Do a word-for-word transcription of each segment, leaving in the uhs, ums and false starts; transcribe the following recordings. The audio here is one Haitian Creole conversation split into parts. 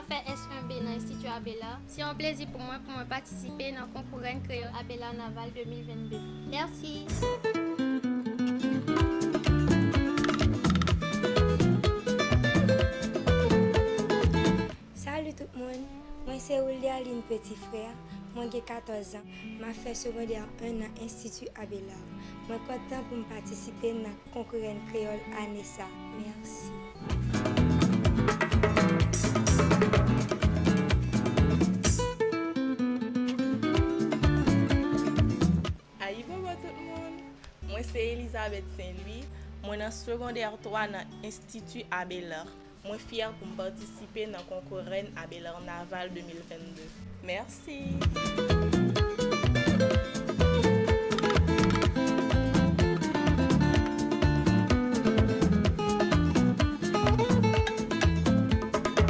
Fè S en B nan Enstiti Abelard. Se yon plezi pou mwen pou mwen patisipe nan konkou Rèn Kreyòl Abelard Naval de mil vennde. Mèsi. Salut tout moun. Mwen se Wilderline Petit Frère. Mwen gen katòz an. M ap fè segondè en nan Enstiti Abelard. Mwen kontan pou m patisipe nan konkou Rèn Kreyòl ane sa. Mèsi. Ayibobo tout moun! Mwen se Elizabeth Saint Louis. Mwen nan segondè twa nan Enstiti Abelard. Mwen fyè pou m patisipe nan konkou Rèn Abelard Naval de mil vennde. Mèsi!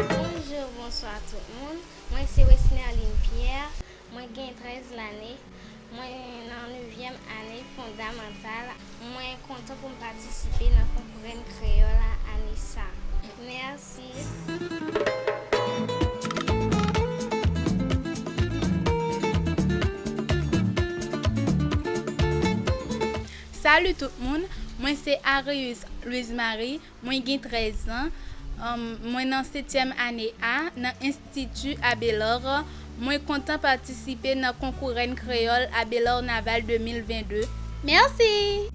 Bonjou, bonswa tout moun. Mwen se Wesnerline Pierre. Mwen gen trèz lane. Mwen nan nevyèm ane fondamantal. Mwen kontan pou m patisipe nan konkou Rèn Kreyòl ane sa. Mèsi. Salut tout moun, mwen se Arius Louise Marie. Mwen gen trèz an. Mwen nan setyèm ane A nan Enstiti Abelard. Mwen kontan patisipe nan konkou Rèn Kreyòl Abelard Naval de mil vennde. Mèsi!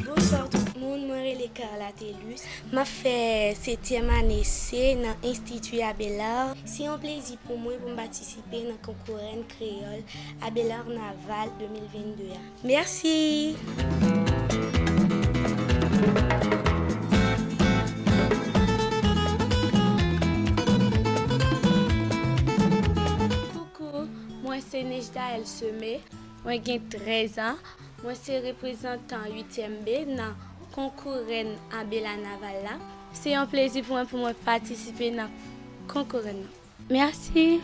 Bonswa tout moun, mwen rele Carla Thelus. M ap fè setyèm ane C nan Enstiti Abelard. Se yon plezi pou mwen pou m patisipe nan konkou Rèn Kreyòl Abelard Naval de mil vennde a. Mèsi! Koukou, mwen se Nejdaël Semé. Mwen gen trèz an. Mwen se reprezantan uityèm B nan konkou Rèn Abelard Naval la. Se yon plezi pou mwen pou mwen patisipe nan konkou Rèn nan. Mèsi.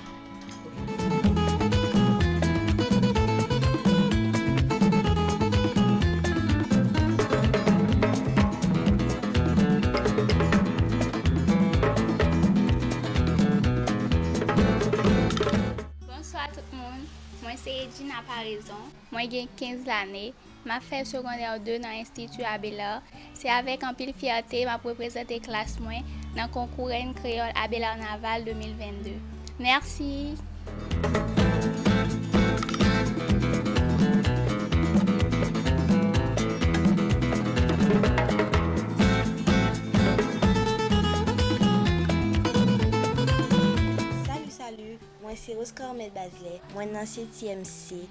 Bonswa tout moun. Mwen se Edjina Paraison. Mwen gen kenz lane. M ap fè segondè de nan Enstiti Abelard. Se avèk anpil fyète m ap reprezante klas mwen nan konkou Rèn Kreyòl Abelard Naval de mil vennde. Mèsi! Salut, salut! Mwen se Rose Carmel Basley. Mwen nan setyèm C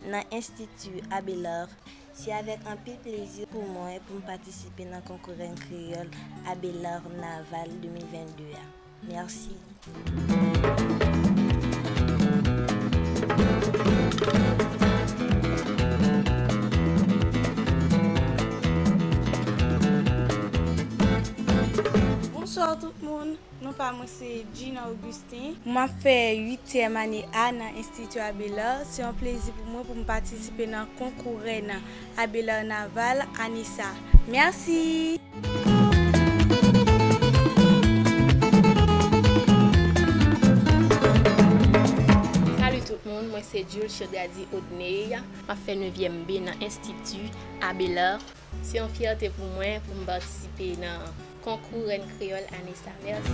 nan Enstiti Abelard. Se avèk anpil plezi pou mwen pou m patisipe nan konkou Rèn Kreyòl Abelard Naval de mil vennde a. Mèsi. Bonswa tout moun. Non pa mwen se Gina Augustin. M ap fè uityèm ane A nan Enstiti Abelard. Se yon plezi pou mwen pou m patisipe nan konkou Rèn Abelard Naval ane sa. Mèsi! Salut tout moun, mwen se Jules Chedadi Odney. M ap fè nevyèm B nan Enstiti Abelard. Se yon fyète pou mwen pou m patisipe nan konkou Rèn Kreyòl ane sa. Mèsi.